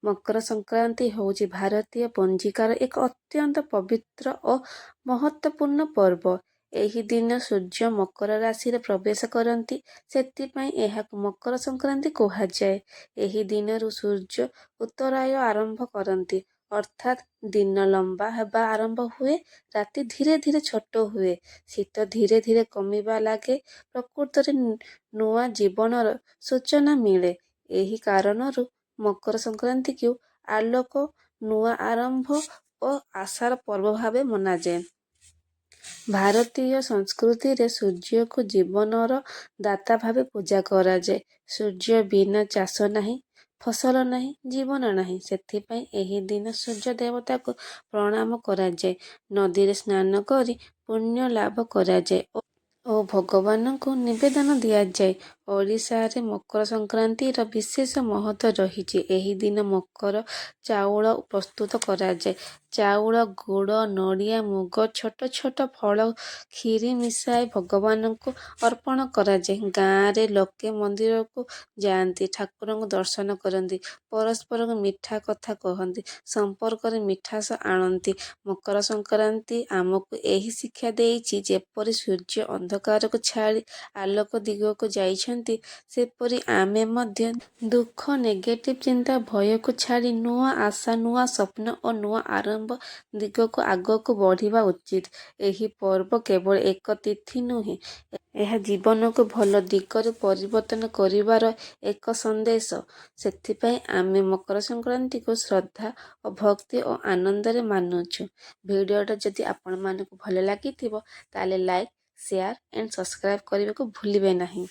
ମକର ସଂକ୍ରାନ୍ତି ହେଉଛି ଭାରତୀୟ ପଞ୍ଜିକାର ଏକ ଅତ୍ୟନ୍ତ ପବିତ୍ର ଓ ମହତ୍ତ୍ୱପୂର୍ଣ୍ଣ ପର୍ବ। ଏହି ଦିନ ସୂର୍ଯ୍ୟ ମକର ରାଶିରେ ପ୍ରବେଶ କରନ୍ତି, ସେଥିପାଇଁ ଏହାକୁ ମକର ସଂକ୍ରାନ୍ତି କୁହାଯାଏ। ଏହି ଦିନରୁ ସୂର୍ଯ୍ୟ ଉତ୍ତରାୟଣ ଆରମ୍ଭ କରନ୍ତି, ଅର୍ଥାତ୍ ଦିନ ଲମ୍ବା ହେବା ଆରମ୍ଭ ହୁଏ, ରାତି ଧୀରେ ଧୀରେ ଛୋଟ ହୁଏ, ଶୀତ ଧୀରେ ଧୀରେ କମିବା ଲାଗେ, ପ୍ରକୃତିରେ ନୂଆ ଜୀବନର ସୂଚନା ମିଳେ। ଏହି କାରଣରୁ ମକର ସଂକ୍ରାନ୍ତିକୁ ଆଲୋକ, ନୂଆ ଆରମ୍ଭ ଓ ଆଶାର ପର୍ବ ଭାବେ ମନାଯାଏ। ଭାରତୀୟ ସଂସ୍କୃତିରେ ସୂର୍ଯ୍ୟଙ୍କୁ ଜୀବନର ଦାତା ଭାବେ ପୂଜା କରାଯାଏ। ସୂର୍ଯ୍ୟ ବିନା ଚାଷ ନାହିଁ, ଫସଲ ନାହିଁ, ଜୀବନ ନାହିଁ। ସେଥିପାଇଁ ଏହି ଦିନ ସୂର୍ଯ୍ୟ ଦେବତାଙ୍କୁ ପ୍ରଣାମ କରାଯାଏ, ନଦୀରେ ସ୍ନାନ କରି ପୁଣ୍ୟ ଲାଭ କରାଯାଏ ଓ ଭଗବାନଙ୍କୁ ନିବେଦନ ଦିଆଯାଏ। ଓଡ଼ିଶାରେ ମକର ସଂକ୍ରାନ୍ତିର ବିଶେଷ ମହତ୍ତ୍ୱ ରହିଛି। ଏହି ଦିନ ମକର ଚାଉଳ ପ୍ରସ୍ତୁତ କରାଯାଏ। ଚାଉଳ, ଗୁଡ଼, ନଡ଼ିଆ, ମୁଗ, ଛୋଟ ଛୋଟ ଫଳ, କ୍ଷୀରି ମିଶାଇ ଭଗବାନଙ୍କୁ ଅର୍ପଣ କରାଯାଏ। ଗାଁରେ ଲୋକେ ମନ୍ଦିରକୁ ଯାଆନ୍ତି, ଠାକୁରଙ୍କୁ ଦର୍ଶନ କରନ୍ତି, ପରସ୍ପରକୁ ମିଠା କଥା କହନ୍ତି, ସମ୍ପର୍କରେ ମିଠାସ ଆଣନ୍ତି। ମକର ସଂକ୍ରାନ୍ତି ଆମକୁ ଏହି ଶିକ୍ଷା ଦେଇଛି, ଯେପରି ସୂର୍ଯ୍ୟ ଅନ୍ଧକାରକୁ ଛାଡ଼ି ଆଲୋକ ଦିଗକୁ ଯାଇଛନ୍ତି, ସେପରି ଆମେ ମଧ୍ୟ ଦୁଃଖ, ନେଗେଟିଭ୍ ଚିନ୍ତା, ଭୟକୁ ଛାଡ଼ି ନୂଆ ଆଶା, ନୂଆ ସ୍ୱପ୍ନ ଓ ନୂଆ ଆରମ୍ଭ ଦିଗକୁ ଆଗକୁ ବଢ଼ିବା ଉଚିତ। ଏହି ପର୍ବ କେବଳ ଏକ ତିଥି ନୁହେଁ, ଏହା ଜୀବନକୁ ଭଲ ଦିଗରେ ପରିବର୍ତ୍ତନ କରିବାର ଏକ ସନ୍ଦେଶ। ସେଥିପାଇଁ ଆମେ ମକର ସଂକ୍ରାନ୍ତିକୁ ଶ୍ରଦ୍ଧା ଓ ଭକ୍ତି ଓ ଆନନ୍ଦରେ ମାନୁଛୁ। ଭିଡ଼ିଓଟା ଯଦି ଆପଣମାନଙ୍କୁ ଭଲ ଲାଗିଥିବ, ତାହେଲେ ଲାଇକ୍, ସେୟାର ଆଣ୍ଡ ସବସ୍କ୍ରାଇବ୍ କରିବାକୁ ଭୁଲିବେ ନାହିଁ।